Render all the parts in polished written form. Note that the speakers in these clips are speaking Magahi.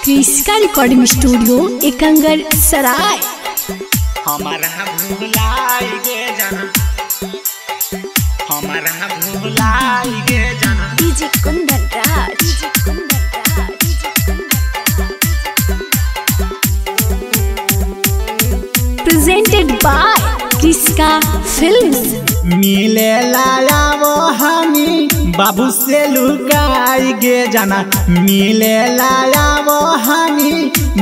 कृष्णा रिकॉर्डिंग स्टूडियो एकंगर सराय। हमारा भुलाई गे जाना, हमारा भुलाई गे जाना। DJ Kundan Raj, DJ Kundan Raj, DJ Kundan Raj. Presented by Krishna films. मिले लाया वो हमी बाबू से लुकाई गे जाना, मिले लाया वो हमी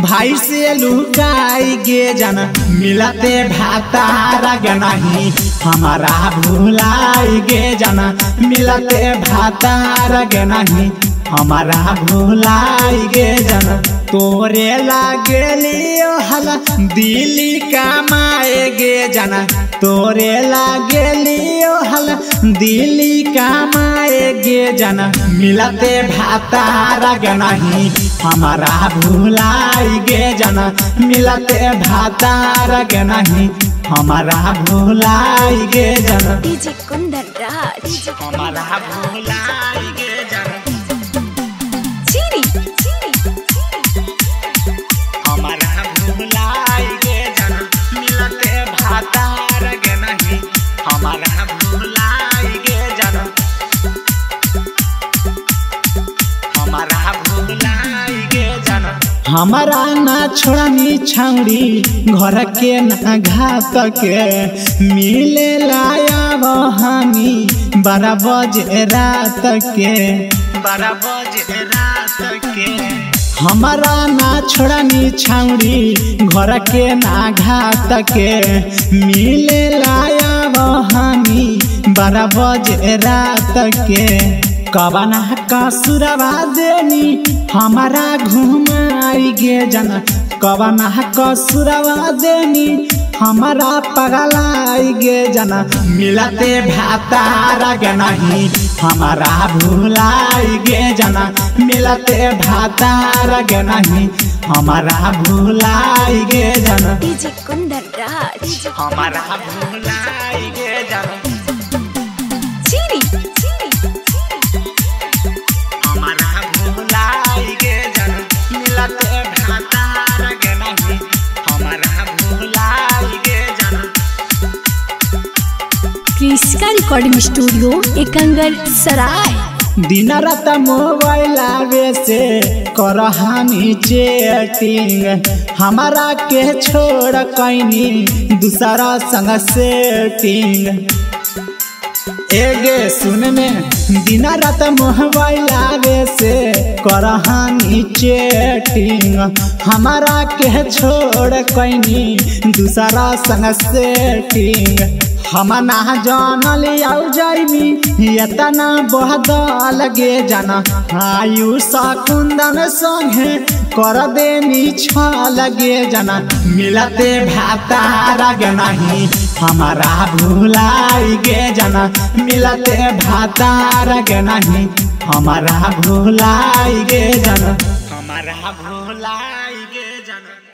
भाई से लुकाई गे जाना। मिलते भातारा गे नहीं हमारा भुलाई गे जाना, मिलते भातारा गे नहीं हमारा भुलाई गे जाना। तोरे लागेलियो हला दिल्ली कमाए गे जाना, तोरे लागेलियो हला दिल्ली कमाए गे जाना। मिलते भातारा गे नहीं हमारा भुलाई गे जाना, मिलते भातारा गे नहीं हमारा भुलाई गे जाना। डीजे कुंदन राज, हमारा भुलाई गे जाना। चीनी हमारा भुलाई गे जाना, मिलते भातारा गे नहीं हमारा भुलाई गे जाना, हमारा भुलाई गे जाना। हमारा ना छोड़नी छाउड़ी घर के ना घात के, मिले लाया बहानी 12 बजे रात के, 12 बजे रात के। हमारा ना छोड़नी छाउड़ी घर के ना घात के, मिले लाया बहानी 12 बजे रात के। कबना कसुरवा देनी हमारा घुमाई गे जाना, कबना कसुरवा देनी हमारा पगलाई गे जाना। मिलते भातारा गे नहीं हमारा भुलाई गे जाना, मिलते भातारा गे नहीं हमारा भुलाई गे जाना। डीजे कुंदन राज, हमारा भुलाई गे जाना। चीनी हमारा भुलाई गे जाना, मिलते भातारा गे नहीं हमारा भुलाई गे जाना। कृष्णा रिकॉर्डिंग स्टूडियो एकंगर सराय। दिन रात मोबाइल आवे से करहानी चैटिंग, हमारा के छोड़ कैनी दूसरा संग सेटिंग। एगे सुन में दिन रात मोबाइल आवे से करहानी चैटिंग, हमारा के छोड़ कैनी दूसरा संग सेटिंग। हम ना जानल आउ जाइमी एतना बहदल गे जाना, आयु कुंदन संगे कर देनी छल गे जाना। मिलते भातारा गे नहीं हमारा भुलाई गे जाना, मिलते भातारा गे नहीं हमारा भुलाई गे जाना, हमारा भुलाई।